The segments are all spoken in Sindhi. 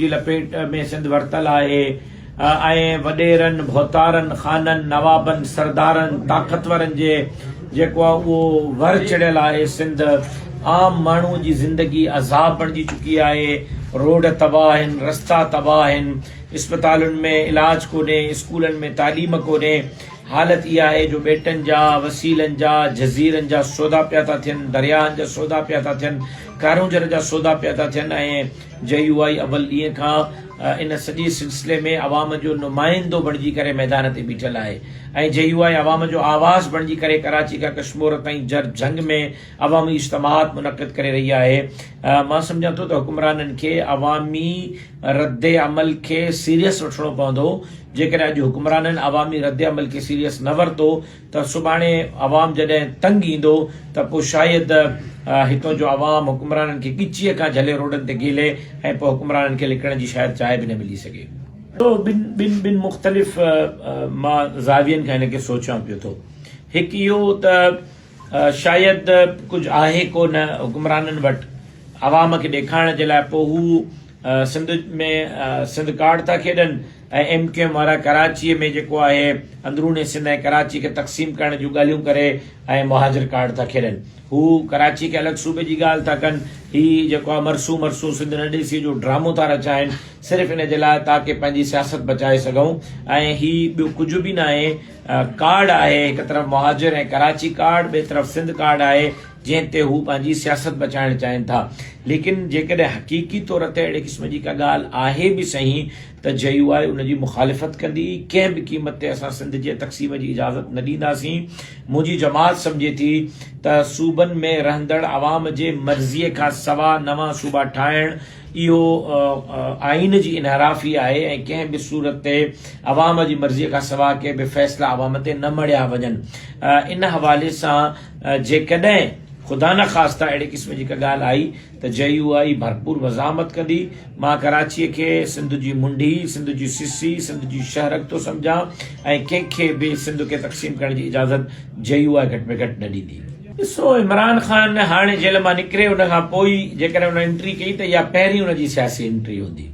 جي لپيٽ ۾ سنڌ ورتل آهي ۽ وڏيرن، ڀوتارن، خانن، نوابن، سردارن، طاقتورن جي جيڪو آهي اهو ور چڙهيل آهي سنڌ عام ماڻهو جي زندگي عذاب بڻجي چڪي آهي روڊ تباهه آهن رستا تباهه آهن اسپتالن ۾ علاج ڪونهي اسڪولن ۾ تعليم ڪونهي حالت اها آهي جو ٻيٽن جا وسيلن جا جزيرن جا سودا پيا ٿا ٿين درياهن جا سودا پيا ٿا ٿين ڪارونجهر جا سودا پيا ٿا ٿين ۽ جي يو آء اول ڏينهن کان ان سڄي سلسلي ۾ عوام جو نمائندو بڻجي ڪري ميدان تي بيٺل آهي ۽ جي يو آء عوام جو آواز بڻجي ڪري ڪراچي کان ڪشمور تائين جر جهنگ ۾ عوامي اجتماعات منعقد ڪري رهي آهي. مان سمجهان ٿو ته حڪمرانن کي عوامي رد عمل کي سيريس وٺڻو پوندو، جيڪڏهن اڄ حڪمرانن عوامي رد عمل کي سيريس نه ورتو ته سڀاڻي عوام جڏهن تنگ ايندو ته پوء شايد هتون جو عوام حڪمرانن کي ڳچيء کان جهلي روڊن تي گهيلي ۽ پوء حڪمرانن کي لڪڻ جي شايد جاء به نه ملي سگهي. سو ٻن ٻن ٻن مختلف مان زاوين کان هن کي سوچيان پيو ٿو. هڪ اهو ته شايد ڪجهه آهي ڪو نه حڪمرانن وٽ عوام کي ڏيکارڻ جي لاء پوء هو سنڌ ۾ سنڌ ڪارڊ ٿا کيڏن ۽ ايم ڪيو ايم وارا ڪراچيء ۾ جيڪو آهي اندروني سنڌ ۽ ڪراچي کي تقسيم ڪرڻ جون ڳالهيون ڪري ۽ مهاجر ڪارڊ ٿا کيڏن. هو ڪراچي کي الڳ صوبي جي ڳالهه ٿا ڪن. هي جيڪو آهي مرسون مرسون سنڌ نه ڏيسي جو ڊرامو ٿا رچائن صرف ان جي لاء تاڪه پنهنجي سياست بچائي سگهون ۽ هي ٻيو ڪجهه به ناهي ڪارڊ آهي هڪ طرف مهاجر ۽ ڪراچي ڪارڊ ٻئي طرف سنڌ ڪارڊ آهي جنهن تي هو پنهنجي سياست بچائڻ چاهين ٿا. ليڪن جيڪڏهن حقيقي طور تي اهڙي قسم جي ڪا ڳالهه آهي به سهين ته جي يو آء ان جي مخالفت ڪندي، ڪنهن به قيمت تي اسان سنڌ جي تقسيم جي اجازت نه ڏينداسين. منهنجي جماعت سمجهي ٿي ته صوبن ۾ رهندڙ عوام جي مرضيء کان سوا نوان صوبا ٺاهڻ اهو آئين جي انحرافي آهي ۽ ڪنهن به صورت تي عوام جي مرضيء کان سوا ڪي به فيصلا عوام تي نه مڙهيا وڃن. ان حوالي سان جيڪڏهن خدانخواسته اهڙي قسم جي ڪا ڳالهه آئي ته جي يو آء ڀرپور مزاحمت ڪندي. مان ڪراچيء کي سنڌ جي منڍي، سنڌ جي سسي، سنڌ جي شهرگ ٿو سمجهان ۽ ڪنهن کي به سنڌ کي تقسيم ڪرڻ جي اجازت جي يو آء گهٽ ۾ گهٽ نه ڏيندي. ڏسو عمران خان هاڻي جيل مان نڪري ان کان پوء ئي جيڪڏهن ان انٽري ڪئي ته اها پهرين ان جي سياسي انٽري هوندي.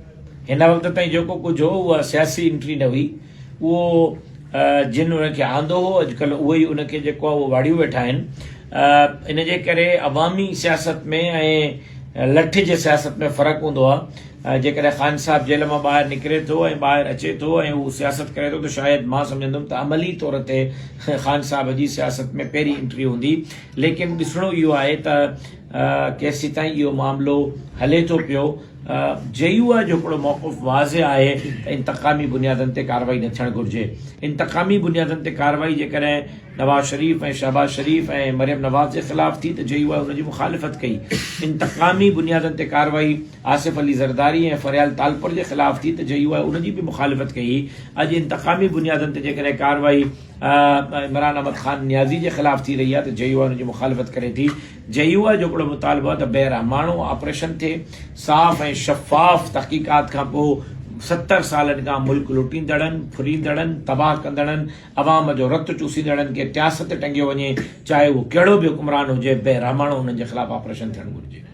هن وقت تائين جيڪو ڪجهه هو اها سياسي انٽري نه هئي. اهو جن ان کي آندو هو اڄڪلهه اهي ئي ان کي جيڪو آهي اهو واڙيون ويٺا آهن. ان جي ڪري عوامي سياست ۾ ۽ لٺ جي سياست ۾ فرق هوندو آهي. جيڪڏهن خان صاحب جيل مان ٻاهر نڪري ٿو ۽ ٻاهر اچي ٿو ۽ هو سياست ڪري ٿو ته شايد مان سمجهندم ته عملي طور تي خان صاحب جي سياست ۾ پهرين انٽري هوندي ليڪن ڏسڻو اهو آهي ته ڪيسيتائين اهو معاملو هلي ٿو پيو. جي يو آء جو هڪڙو موقف واضح آهي ته انتقامي بنيادن تي ڪارروائي نه ٿيڻ گهرجي. انتقامي بنيادن تي ڪارروائي جيڪڏهن نواز شريف ۽ شهباز شريف ۽ مريم نواز جي خلاف ٿي ته جي يو آء ان جي مخالفت ڪئي. انتقامي بنيادن تي ڪارروائي آصف علي زرداري ۽ فريال تالپور جي خلاف ٿي ته جي يو آء ان جي به مخالفت ڪئي. اڄ انتقامي بنيادن تي جيڪڏهن ڪارروائي عمران احمد خان نيازي جي خلاف ٿي رهي آهي ته جي يو آء ان جي مخالفت ڪري ٿي. جي يو آء جو هڪڙو مطالبو آهي ته بي رحماڻو آپريشن ٿئي، صاف ۽ شفاف تحقيقات کان پوء 70 سالن کان ملڪ لٽيندڙن، ڦريندڙن، تباهه ڪندڙن، عوام جو رت چوسيندڙن کي ٽياس تي ٽنگيو وڃي، چاهي اهو ڪهڙو به حڪمران هجي، بي رحماڻو انهن جي خلاف آپريشن ٿيڻ گهرجي.